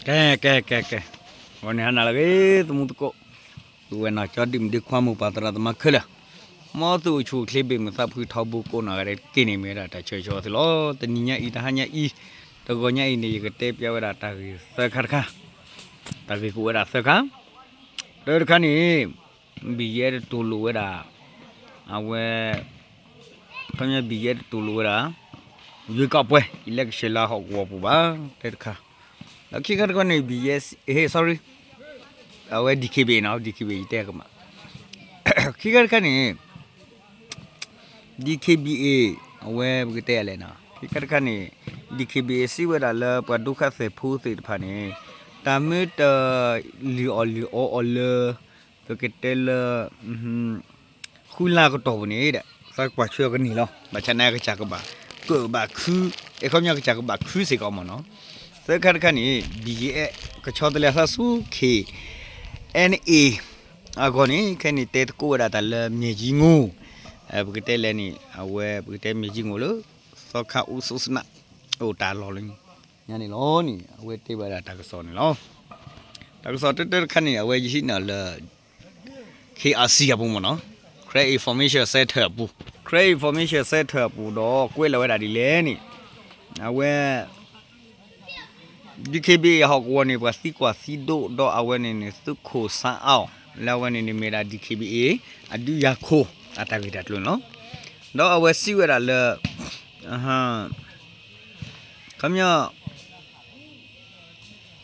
ကဲ ကဲ ကဲ ကဲ, ဂီၤန့ၣ်ဟါနၤလၢအဂ့ၤ သမူသကိး, သုဝဲနီၢ်ကၠီဒုၣ်မုၣ်ဒုခွါ မိၢ်ပၢ်သရၣ်သမါခဲလၢာ်, မ်သုအိၣ်ဆူၣ်အိၣ်ချ့ ဘ့ၣ်မုာ်သးဖှံထီဘိ ကိးနီၢ်ဂၤဒဲးတက့ၢ်န့ၣ် မ့ၢ်ဝဲဒၣ်တၢ်ဆၢဂ့ၤဆၢဝါသုလီၤ. တနံၤညါအံၤ တဟါညါအံၤ, တဂီၤညါအံၤန့ၣ် ယကတဲပျးဝဲဒၣ်တၢ်ဂ့ၢ်သၢခါတခါ, တၢ်ဂ့ၢ်ကအိၣ်ဝဲဒၣ်သၢခါ, တၢတခါန့ၣ် ဘံၣ်ယဲတတူၢ်လိာ်ဝဲဒၣ်, အဝဲ, ခီပညီဘံၣ်ယဲတတူၢ်လိာ်ဝဲဒၣ် ရွေးကောက်ပွဲ election လၢဟီၣ်ကဝီၤပူၤဘၣ်, တၢတခါ, ဒီးခံခါတခါန့ၣ် ဘံၣ်ယဲ, sorry, အဝဲ DKBA နီၤ DKBA ယတဲကမၣ်, ခံခါတခါန့ၣ် DKBA အဝဲပကတဲလဲၣ်နီၤ ခံခါတခါန့ၣ် DKBA စံးဝဲဒၣ်လၢပှၤဒိခါသဲၣ်ဖိသ့ၣ်တဖၣ်န့ၣ် တၢ်မ့ၢ်တလုၢ်အီၣ်လုၢ်အီအီၤလၢ ပကတဲလၢ ဃုလါကတီၢ်ပူၤန့ၣ်ဒီး သးကွၢ်ဆွဲအီၤကန့ၢ်လီၤ. ဘၣ်ဆၣ်န့ၣ်ကစၢ်ကဘၣ်ကၢၣ်ဘၣ်ခု, အခီပညီကစၢ်ကဘၣ်ခုစ့ၢ်ကီးမ့ၢ်နီၤ. သၢခါတခါန့ၣ် ဘံၣ်ယဲ ကဆီတလဲသးဆူ KNA အဂီၢ်န့ၣ် ခဲအံၤန့ၣ် တဲသကိးဝဲဒၣ်တၢ်လၢ မြေကြီးငို, ပကတဲလဲၣ်န့ၣ် အဝဲပကတဲ မြေကြီးငို လၢ သီခါအူစိစနၣ် အိၣ်တၢ်လီၢ်လၢညါန့ၣ်လီၤန့ၣ် အဝဲတဲဝဲဒၣ်တၢ်ကစီၣ်န့ၣ်လီၤ. တၢ်ကစီၣ်တၢတၢတခါန့ၣ် အဝဲယဟံးန့ၢ်လၢ KIC အပူၤမ့ၢ်နီၤ, Karen Information Center အပူၤ, Karen Information Center အပူၤဒီးကွဲးလီၤဝဲဒၣ်ဒ်လဲၣ်န့ၣ် အဝဲ DKBA ဟီၣ်ကဝီၤန့ၣ် ပှၤသံကွၢ်သံဒိးဒီးအဝဲန့ၣ်န့ၣ် သုးခိၣ်ဆန်းအောင် လၢအဝဲန့ၣ်န့ၣ်မ့ၢ်ဒၣ် DKBA အဒုးယၤခိၣ် အတၢ်ဂ့ၢ်တၢ်ကျိၤန့ၣ်လီၤ. ဒီးအဝဲစံးဝဲဒၣ်လၢ ခီပညီ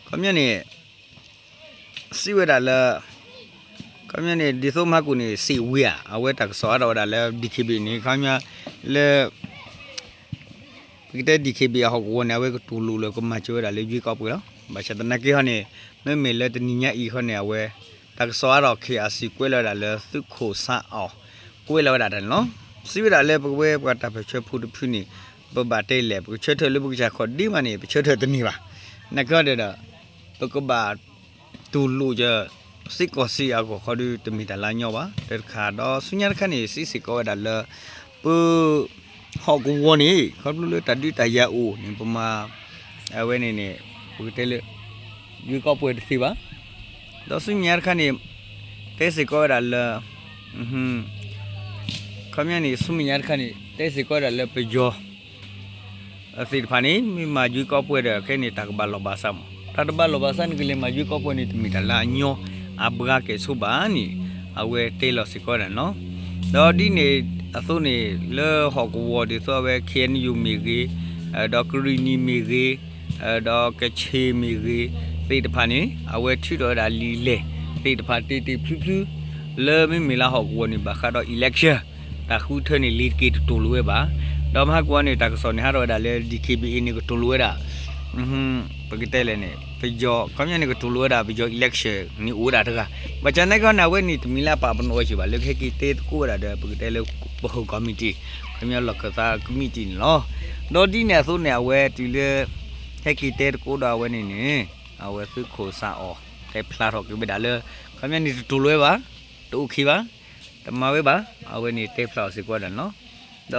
ခီပညီန့ၣ် စံးဝဲဒၣ်လၢ ခီပညီန့ၣ် ဒ်သိးမဟါကိၣ်န့ၣ် စံးဝဲဧါ အဝဲတၢ်ကစီၣ်အါထီၣ်ဝဲဒၣ်လၢ DKBA န့ၣ် ခီပညီ လၢ ပကတဲ DKBA အဟီၣ်ကဝီၤန့ၣ် အဝဲကတူၢ်လိာ်လၢကမၤစၢၤဝဲဒၣ်လၢ ရွေးကောက်ပွဲ လီၤ. ဘၣ်ဆၣ်သနာ်က့ဟီန့ၣ် မ့မ့ၢ်လၢတနံၤညါအံၤခီန့ၣ် အဝဲ တၢ်ကစီၣ်အါထီၣ် KIC ကွဲးလီၤဝဲဒၣ်လၢ သုးခိၣ်ဆန်းအောင် ကွဲးလီၤဝဲဒၣ်တၢ်န့ၣ်လီၤ. စံးဝဲဒၣ်လၢပဝဲပှၤတၢ်ပၢၢ်ဆၢဖိတဖုန့ၣ် ပဘၣ်တဲလဲၣ် ပကဆၢထၢၣ်လၢပကစၢ်ခီၣ်ဒ့မးန့ၣ် ပဆၢထၢၣ်တန့ၢ်ဘၣ်. နာ်က့ဒီး ပကဘၣ် တူၢ်လိာ်က စ့ၢ်ကီးစ့ၢ်အဂီၢ်ခီဒုး တမ့ၢ်တၢ်လၢအညီဘၣ် တၢတခါ ဒီးဆူညါတခါန့ၣ် စံးစ့ၢ်ကီးဝဲဒၣ်လၢ ပ ဟီၣ်ကဝီၤန့ၣ် ခီဖျိလၢတၢ်ဒုးတၢ်ယၤအိၣ်န့ၣ် ပမၤ အဝဲန့ၣ်န့ၣ် ပကတဲလၢ ရွေးကောက်ပွဲ တသ့ဘၣ်. ဒီးဆူမဲာ်ညါတခါန့ၣ် တဲစ့ၢ်ကီးဝဲဒၣ်လၢ ခီပညီန့ၣ် ဆူမဲာ်ညါတခါန့ၣ် တဲစ့ၢ်ကီးဝဲဒၣ်လၢပယီၤ သ့ၣ်တဖၣ်န့ၣ် မ့ၢ်မၤရွေးကောက်ပွဲဒီး ခဲအံၤန့ၣ် တၢ်ကဘၣ်လီၢ်ဘၣ်စးမး, တၢ်တဘၣ်လီၢ်ဘၣ်စးန့ၣ် ကလဲၤမၤရွေးကောက်ပွဲန့ၣ် တမ့ၢ်တၢ်လၢအညီ အဘှါကဲၣ်ဆိးဘၣ်န့ၣ် အဝဲတဲလီၤစ့ၢ်ကီးဝဲဒၣ်န့ၣ်လီၤ. ဒီးဒ်န့ၣ်အသိးန့ၣ် လၢဟီၣ်ကဝီၤဒ်သိးအဝဲ KNU မ့ၢ်ဂ့ၤ, ဒီးကရံၣ်နံၣ်မ့ၢ်ဂ့ၤ, ဒီးကဆ့ၣ်မ့ၢ်ဂ့ၤ သ့ၣ်တဖၣ်န့ၣ် အဝဲထုးထီၣ်ဝဲဒၣ်လံာ်လဲၢ် သ့ၣ်တဖၣ်တ့ၢ်တ့ၢ်ဖျုဖျု လၢမ့မ့ၢ်လၢဟီၣ်ကဝီၤန့ၣ် ဘၣ်ဃးဒီး election တၢ်ဃုထၢန့ၣ် လ့ၤတက့ၤတတူၢ်လိာ်ဝဲဘၣ်. ဒီးမဟါကဝီၤန့ၣ် တၢ်ကစီၣ်န့ၣ် ဟးထီၣ်ဝဲဒၣ်လၢ DKBA န့ၣ် ကတူၢ်လိာ်ဝဲဒၣ် ပကတဲလဲၣ်န့ၣ် ပယီၤ ခီပညီန့ၣ် ကတူၢ်လိာ်ဝဲဒၣ် ပယီၤ election န့ၣ်အိၣ်ဝဲဒၣ်တဂၤ. ဘၣ်ဆၣ်နာ်က့န့ၣ် အဝဲန့ၣ် တမ့ၢ်လၢအပာ်ပနီၣ်ဝဲက့ၤဘၣ် လၢကဟဲက့ၤတဲသကိးဝဲဒၣ်ဒီး ပကတဲလၢ ပဟိၣ် committee ခီပညီလီၢ်ခၢၣ်သး committee န့ၣ်လီၤ. ဒီးဒ်န့ၣ်အသိးန့ၣ် အဝဲတုၤလၢ ဟဲက့ၤတဲသကိးဒီးအဝဲန့ၣ်န့ၣ် အဝဲသုးခိၣ်ဆန်းအောင် တဲဖျါထီၣ်က့ၤဝဲဒၣ်လၢ ခီပညီန့ၣ် တတူၢ်လိာ်ဝဲဘၣ်, တအိၣ်ခံဘၣ်, တမၤဝဲဘၣ်, အဝဲန့ၣ်တဲဖျါအီၤစ့ၢ်ကီးဝဲဒၣ်န့ၣ်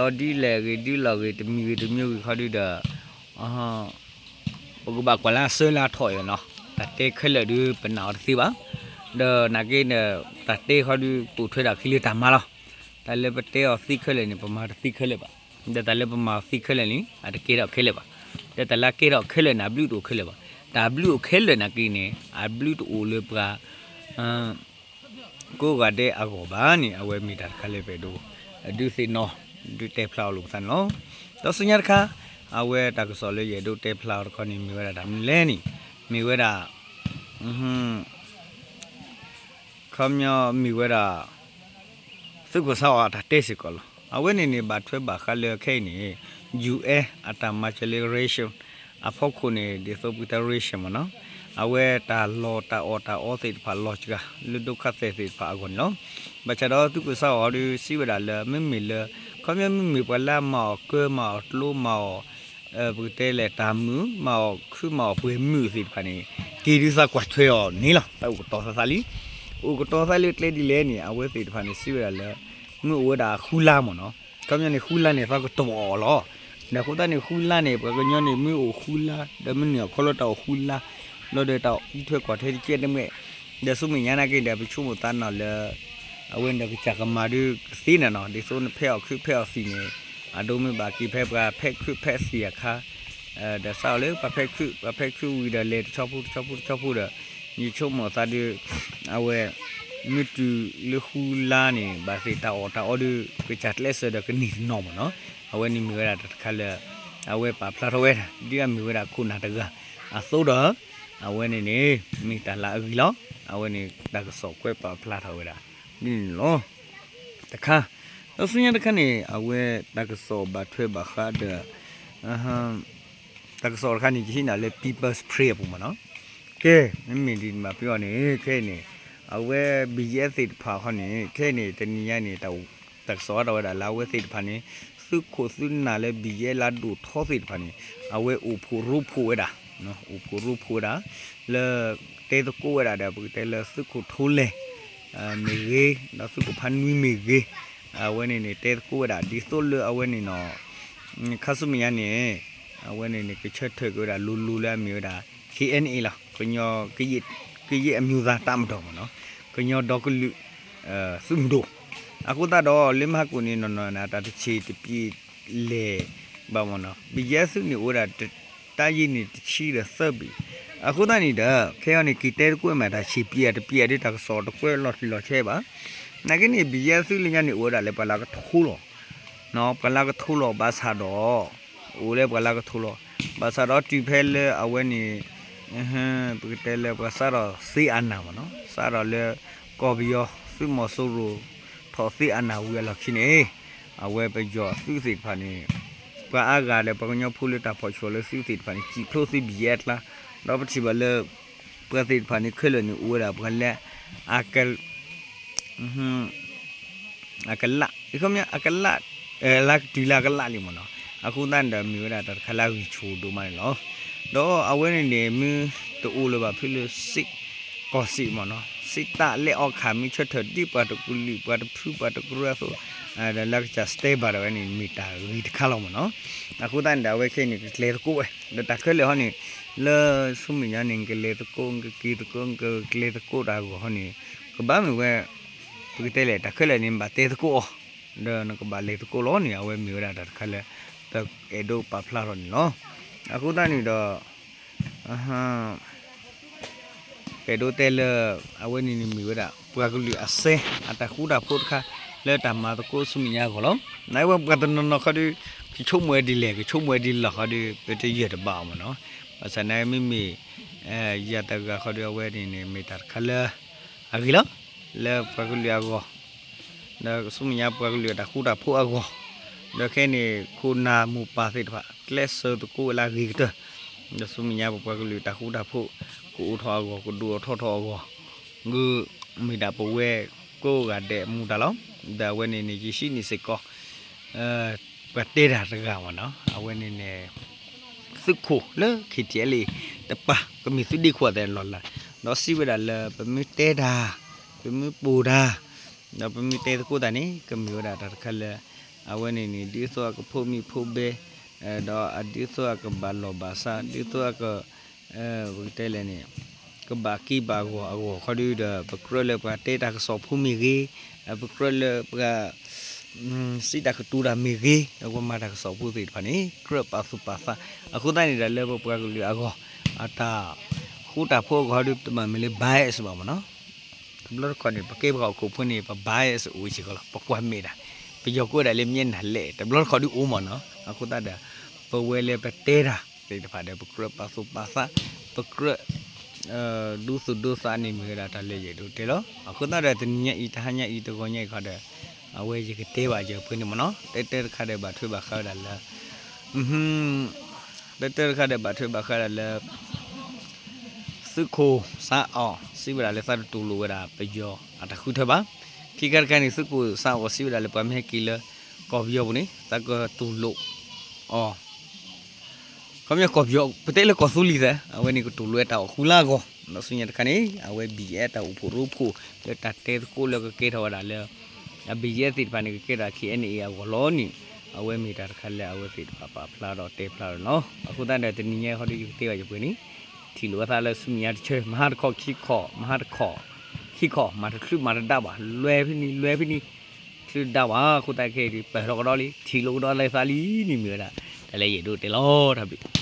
လီၤ. ဒီးဒ်လဲၣ်ဂ့ၤ ဒ်လီၢ်ဂ့ၤ တမံၤဂ့ၤ တမံၤဂ့ၤခီဒုဒီး ပကဘၣ်ကွၢ်လၢအဆၢလၢအထီၣ်အံၤန့ၣ်လီၤ. တၢ်တဲခဲလၢာ်ဒုး ပနာ်အီၤတသ့ဘၣ်. ဒီးနာ်က့န့ၣ် တၢ်တဲခီဒုး ပိာ်ထွဲဒၣ်အခံလၢတၢ်မၤလီၤ. တၢ်လၢပတဲအီၤသ့ခဲလၢာ်န့ၣ် ပမၤတသ့ခဲလၢာ်ဘၣ်. ဒီးတၢ်လၢပမၤအီၤသ့ခဲလၢာ်န့ၣ် အတကဲထီၣ်ခဲလၢာ်ဘၣ်. ဒီးတၢ်လၢအကဲထီၣ်ခဲလၢာ်န့ၣ် အဘျုးတအိၣ်ခဲလၢာ်ဘၣ်. တၢ်ဘျုးအိၣ်ခဲလၢာ်နာ်က့န့ၣ် အဘျုးတအိၣ်လၢပှၤ ကိးဂၤဒဲးအဂီၢ်ဘၣ်န့ၣ် အဝဲမ့ၢ်တၢ်တခါလၢပအဲၣ်ဒိး ဒုးသ့ၣ်နီၣ် ဒုးတဲဖျါအီၤလိာ်ပသးန့ၣ်လီၤ. ဒီးဆူညါတခါ အဝဲတၢ်ကစီၣ်လၢယအဲၣ်ဒိးတဲဖျါအီၤတခီန့ၣ် မ့ၢ်ဝဲဒၣ်တၢ်မနုၤလဲၣ်န့ၣ် မ့ၢ်ဝဲဒၣ် ခီပညီမ့ၢ်ဝဲဒၣ် သုးခိၣ်ဆန်းအောင် အတၢ်တဲစ့ၢ်ကီးလီၤ. အဝဲန့ၣ်န့ၣ် ဘၣ်ထွဲဘၣ်ဃးလၢခဲအံၤန့ၣ် UN အတၢ်မၤစၢၤလၢ ration အဖီခိၣ်န့ၣ် ဒ်သိးပကတဲ ration မ့ၢ်နီၤ, အဝဲတၢ်လီၢ်တၢ်အီၣ်တၢ်အီသ့ၣ်တဖၣ်လီၤစှၤ လၢဒုက္ခသည်သ့ၣ်တဖၣ်အဂီၢ်န့ၣ်လီၤ. ဘၣ်ဆၣ်ဒီးသုးခိၣ်ဆန်းအောင်ဒုးစံးဝဲဒၣ်လၢ မ့မ့ၢ်လၢ ခီပညီမ့မ့ၢ်ပှၤလၢအမၤအီၣ်ကၢမၤအီၣ်ကျိမၤအီၣ် ပကတဲလဲၣ်တၢ်မုာ် မၤအီၣ်ခုမၤအီၣ်ပှဲၤမုာ်သ့ၣ်တဖၣ်န့ၣ် က့ၤဒုးသးကွၢ်ထွဲအီၤန့ၣ်လီၤ. တၢ်အိၣ်ကတီၤသးသးလံ. အိၣ်ကတီၤသးလၢကျဲဒ်လဲၣ်န့ၣ် အဝဲသ့ၣ်တဖၣ်န့ၣ် စံးဝဲဒၣ်လၢ မ့ၢ်အိၣ်ဝဲဒၣ်ဃုလါမ့ၢ်နီၤ, ခီပညီန့ၣ် ဃုလါန့ၣ် သးကတီၤအီၤလီၤ. ဒီးအဃိသတးန့ၣ် ဃုလါန့ၣ် ပှၤကညီန့ၣ် မ့ၢ်အိၣ်ဃုလါ ဒီးမ့ၢ်နုာ်အခီလၢတၢ်အိၣ်ဃုလါ လီၤဒီးတၢ်အီၣ်အူထွဲကွၢ်ထွဲတကဲတမ့ၢ်, ဒီးဆူမဲာ်ညါနာ်က့ဒီး ပဆိကမိၣ်သးနီၢ်လၢ အဝဲန့ၣ်ဒီးကစၢ်ကမၤဒုးကသ့န့ၣ်နီၤ, ဒ်သိးနဖဲးအီၣ်ခုးဖဲးအီၣ်သံၣ်န့ၣ် အဒိမ့ၢ်ဘၣ်က့ၤဖဲပှၤဖဲးခုးဖဲးသံၣ်အခါ ဒီးစးအီၤလၢပှၤဖဲးခုး ပှၤဖဲးခုးဝံၤဒီးလဲၤတဆီဖိတဆီဖိတဆီဖိဒီး ယဆိကမိၣ်သးဒုး အဝဲ မ့ၢ်တုၤလၢဃုလါန့ၣ် ဘၣ်သ့ၣ်တၢ်အီၣ်တၢ်အီဒုး ကစၢ်ကျဲးစၢးဒီးကန့ၢ်တနီၤမ့ၢ်နီၤ, အဝဲန့ၣ်မ့ၢ်ဝဲဒၣ်တၢ်တခါလၢ အဝဲပာ်ဖျါထီၣ်ဝဲဒၣ် ဒ်အမ့ၢ်ဝဲဒၣ်ခိၣ်နၢ်တဂၤအသိးဒီး အဝဲန့ၣ်န့ၣ် မ့ၢ်တၢ်လၢအဂ့ၤလီၤ. အဝဲန့ၣ်တၢ်ကစီၣ်ကွဲးပာ်ဖျါထီၣ်ဝဲဒၣ် ဒ်န့ၣ်လီၤ. တခါ ဒီးဆူညါတခါန့ၣ် အဝဲတၢ်ကစီၣ်ဘၣ်ထွဲဘၣ်ဃးဒီး တၢ်ကစီၣ်တခါန့ၣ် ယဟံးနၤလၢ People's Spring အပူၤမ့ၢ်နီၤ. ကဲ မ့မ့ၢ်ဒ်န့ၣ်ဘၣ်ဖဲအံၤန့ၣ် ခဲအံၤန့ၣ် အဝဲ BGF သ့ၣ်တဖၣ်ခီန့ၣ် ခဲအံၤန့ၣ် တနံၤညါန့ၣ် တၢ်ကစီၣ်အါထီၣ်ဝဲဒၣ်လၢအဝဲသ့ၣ်တဖၣ်န့ၣ် သုးခိၣ်သုးနၢ်လၢ BGF လၢအဒိၣ်ထီသ့ၣ်တဖၣ်န့ၣ် အဝဲအိၣ်ဖှိၣ်ရိဖှိၣ်ဝဲဒၣ် အိၣ်ဖှိၣ်ရိဖှိၣ်ဝဲဒၣ် လၢ တဲသကိးဝဲဒၣ်ဒီး ပကတဲလၢသုးခိၣ်ထိလဲၣ် မ့ၢ်ဂ့ၤ ဒီးသုးခိၣ်ဖးနွံမ့ၢ်ဂ့ၤ အဝဲန့ၣ်န့ၣ် တဲသကိးဝဲဒၣ် ဒ်သိးလၢအဝဲန့ၣ်နီၤ ခါဆူမဲာ်ညါန့ၣ် အဝဲန့ၣ်န့ၣ် ကဆၢထၢၣ်က့ၤဝဲဒၣ်လိၤလိၤလၢအမ့ၢ်ဝဲဒၣ် KNA လီၤ. ကညီ ကယဲၢ်အမျိုးသားတပ်မတော် မ့ၢ်နီၤ, ကညီဒီကလုာ် သုးမုၢ်ဒိၣ် အဃိသတးဒီး လၢမဟါကိၣ်န့ၣ်နီၤနီၤ တၢ်တဆံးတပျံၤလဲၣ်ဘၣ်မ့ၢ်နီၤ, ဘံယဲၢ်သုးန့ၣ်အိၣ်ဝဲဒၣ် တၢ်ယံၤန့ၣ်တဆံဒီးသၢဘ့ၣ်, အဃိသတးန့ၣ်ဒီး ခဲအံၤန့ၣ် က့ၤတဲသကိးမး တၢ်ဆံးပျံၤတပျံၤဒ်တၢ်ကစီၣ်တကွဲးလီၤတံၢ်လီၤဆဲးဘၣ်, နာ်က့န့ၣ် ဘံယဲၢ်သုးလၢညါန့ၣ် အိၣ်ဝဲဒၣ်လၢပှၤလၢကထိလီၤ ပှၤလၢကထိလီၤဘၣ်ဆၣ်ဒီး အိၣ်လၢပှၤလၢကထိလီၤ ဘၣ်ဆၣ်ဒီးတုၤဖဲလၢအဝဲန့ၣ် ပကတဲလၢပှၤစးထီၣ်သ့အနၢ်မ့ၢ်နီၤ, စးထီၣ်လၢ ကီၢ်ပယီၤ သုးမီၤစိရိၤ ထီၣ်သ့အနၢ်ဝံၤအလီၢ်ခံန့ၣ် အဝဲပယီၤသုးသ့ၣ်တဖၣ်န့ၣ် ပှၤအါဂၤဒီးပှၤကညီဖိလၢတၢ်ဖီၣ်ဆှၢလၢသုးသ့ၣ်တဖၣ်န့ၣ် စံၣ်ဖျိသုးဘံယဲၢ်အကျါ, ဒီးပထံၣ်ဘၣ်လၢ ပှၤသ့ၣ်တဖၣ်န့ၣ် ခဲလၢာ်န့ၣ်အိၣ်ဝဲဒၣ်ပှၤလၢ အက အကလး အခီပညီ အကလး လၢကတုၤလၢအကလးလံမ့ၢ်နီၤ, အဃိသတးန့ၣ်ဒီးမ့ၢ်ဝဲဒၣ်တၢ်တခါလၢအဂံၢ်ဆူၣ်ဒိၣ်မးန့ၣ်လီၤ. ဒီးအဝဲန့ၣ်န့ၣ် မ့ၢ်တအိၣ်လၢၤဘၣ်ဖဲလၢ စစ်ကောင်စီ မ့ၢ်နီၤ, စစ်တပ်လက်အောက်ခံ မ့ၢ်ဆၢထၢၣ်ဒ်ပှၤတကလုာ် ပှၤတဖု ပှၤတကရၢအသိး ဒီးလၢကစၢ် stay ဘၣ်ဒၣ်ဝဲန့ၣ် မ့ၢ်တၢ်ဂ့ၤတခါလီၤမ့ၢ်နီၤ. အဃိသတးန့ၣ်ဒီး အဝဲခဲအံၤန့ၣ် ကကျဲသကိးဝဲ ဒီးတၢ်ခဲလၢာ်ဟီန့ၣ် လၢဆူမဲာ်ညါန့ၣ် ကလဲၤသကိး ကက့ၤသကိး ကကျဲသကိးတၢ်အဂီၢ်ဟီန့ၣ် ကဘၣ်မ့ၢ်ဝဲ ပကတဲလဲၣ် တၢ်ခဲလၢာ်န့ၣ် ဘၣ်တဲသကိးအီၤ ဒီးနကဘၣ်လဲၤသကိးလီၤန့ၣ် အဝဲမ့ၢ်ဝဲဒၣ်တၢ်တခါလၢ ပအဲၣ်ဒိးပာ်ဖျါထီၣ်န့ၣ်လီၤ. အဃိသတးန့ၣ်ဒီး ပအဲၣ်ဒိးတဲလၢ အဝဲန့ၣ်န့ၣ်မ့ၢ်ဝဲဒၣ် ပှၤကလုာ်အစဲ အတၢ်ဃူတၢ်ဖိးတခါ လၢတၢ်မၤသကိးဆူမဲာ်ညါအဂီၢ်လီၤ. နဝဲပှၤတနီၤနီၤခီဒီး ကဆိကမိၣ်ဝဲဒ်လဲၣ် ကဆိကမိၣ်ဝဲဒ်လဲၣ်ခီဒီး ပတယၢၢ်တဘၣ်အီၤမ့ၢ်နီၤ. ဘၣ်ဆၣ်နမ့မ့ၢ် ယၤတဂၤခီဒီး အဝဲန့ၣ်န့ၣ် မ့ၢ်တၢ်တခါလၢ အဂ့ၤလီၤ လၢပှၤကလုာ်အဂီၢ် ဒီးဆူမဲာ်ညါပှၤကလုာ်အတၢ်ဃူတၢ်ဖိးအဂီၢ်, ဒီးခဲအံၤန့ၣ် ခိၣ်နၢ်မိၢ်ပၢ်သ့ၣ်တဖၣ် ကျဲးစၢးသကိးဝဲလၢအဂ့ၤကတၢၢ်, ဒီးဆူမဲာ်ညါပပှၤကလုာ်တၢ်ဃူတၢ်ဖိး ကအိၣ်ထီၣ်အဂီၢ် ကဒိၣ်ထီၣ်ထီထီၣ်အဂီၢ်, ဂုာ်မ့ၢ်ဒၣ်ပဝဲကိးဂၤဒဲးမူဒါလီၤ. ဒီးအဝဲန့ၣ်န့ၣ် ယဟံးန့ၢ်စ့ၢ်ကီး ပှၤတဲတၢ်တဂၤမ့ၢ်နီၤ, အဝဲန့ၣ်န့ၣ် သုးခိၣ်လၢ KTLA တပၤ ကမ့ၢ်သုးဒ့ခိၣ်အသးလီၤလၢ်, ဒီးစံးဝဲဒၣ်လၢ ပမ့ၢ်တဲတၢ် ပမ့ၢ်ပိာ်တၢ် ဒီးပမ့ၢ်တဲသကိးတၢ်န့ၣ် ကမ့ၢ်ဝဲဒၣ်တၢ်တခါလၢ အဝဲန့ၣ်န့ၣ် ဒ်သိးအကဖိးမံၤဖိးဘဲ ဒီးအဒ်သိးအကဘၣ်လီၢ်ဘၣ်စး ဒ်သိးအက ပကတဲလဲၣ်န့ၣ် ကဘၣ်က့ၤဘၣ်ဂီၢ်အဂီၢ်ခီဒုဒီး ပကြၢးလၢပှၤတဲတၢ်ကစီၣ်ဖိမ့ၢ်ဂ့ၤ, ပကြၢးလၢပှၤ စံးတၢ်ကတိၤတၢ်မ့ၢ်ဂ့ၤ, ဒီးပှၤမၤတၢ်ကစီၣ်ဖိသ့ၣ်တဖၣ်န့ၣ် ကြၢးပာ်သူၣ်ပာ်သး, အဃိသတးန့ၣ်ဒီးလၢပပှၤကလုာ်အဂီၢ် အတၢ်ဃူတၢ်ဖိးအဂီၢ်ဒု ပတဘၣ်မ့ၢ်လၢ bias ဘၣ်မ့ၢ်နီၤ, တဘျီတခီၣ်န့ၣ် ပကဲပှၤဟီၣ်ခိၣ်ဖိန့ၣ် ပ bias အိၣ်စ့ၢ်ကီးလီၤ, ပကွၢ်မဲာ်တၢ် ပယီၤကိးဝဲဒၣ်လၢ မျက်နှာလွှဲ တဘျီတခီၣ်ဒုအိၣ်မ့ၢ်နီၤ, အဃိသတးဒီး ပဝဲလၢပတဲတၢ်သ့ၣ်တဖၣ်ဒီး ပကြၢးပာ်သူၣ်ပာ်သး, ပကြၢး ဒူသူၣ်ဒူသးန့ၣ်မ့ၢ်ဝဲဒၣ်တၢ်လၢယအဲၣ်ဒိးတဲလီၤ. အဃိသတးဒီးတနံၤညါအံၤ တဟါညါအံၤ တဂီၤညါအံၤခီဒီး အဝဲယကတဲဘၣ်ယပှဲၤန့ၣ်မ့ၢ်နီၤ, တၢ်တၢ်တခါဒီးဘၣ်ထွဲဘၣ်ဃးဝဲဒၣ်လၢ တၢ်တၢ်တခါဒီးဘၣ်ထွဲဘၣ်ဃးဒၣ်လၢ သုးခိၣ်စးအီၣ် စံးဝဲဒၣ်လၢသးတတူၢ်လိာ်ဝဲဒၣ်ပယီၤအတၢ်ဃုထၢဘၣ်. ခံခါတခါန့ၣ် သုးခိၣ်စးအီၣ်စံးဝဲဒၣ်လၢပှၤမ့ၢ်ဟဲက့ၤလၢ ကီၢ်ပယီၤပူၤန့ၣ် သးကတူၢ်လိာ်အီၤ ခီပညီကီၢ်ပယီၤ ပတဲလၢကီၢ်သူလ့ၤသး အဝဲန့ၣ်ကတူၢ်လိာ်ဝဲတၢ်အီၣ်ဃုာ်လၢအဂီၢ်, ဒီးဆူညါတခါန့ၣ် အဝဲဘံၣ်အဲၣ်တၢ်အိၣ်ဖှိၣ်ရိဖှိၣ် လၢတၢ်တဲသကိးလၢကကဲထီၣ်ဝဲဒၣ်လၢ အဘံၣ်အဲၣ်သ့ၣ်တဖၣ်န့ၣ် ကကဲထီၣ် KNA အဂီၢ်လီၤန့ၣ် အဝဲမ့ၢ်တၢ်တခါလၢအဝဲသ့ၣ်တဖၣ်ပာ်ဖျါဒီးတဲဖျါလီၤနီၤ. အဃိသတးဒီးတနံၤညါအံၤခီဒီးယကတဲဘၣ်ယပှဲၤန့ၣ် ထံၣ်လိာ်အသးလၢဆူမဲာ်ညါတဆၢ မဟါတခီၣ်ခံခီၣ် မဟါတခီၣ် ခံခီၣ် မၤတချုးမၤတဒါဘၣ် လွဲဖဲန့ၣ် လွဲဖဲန့ၣ် ချုးဒါဘၣ် အဃိသတးခဲအံၤ ပၢၢ်ထီၣ်ကဒီးလံ ထံၣ်လိာ်ကဒီးလၢသးလံန့ၣ်မ့ၢ်ဝဲဒၣ် တၢ်လၢယအဲၣ်ဒိးတဲလီၤ တၢ်ဘျုး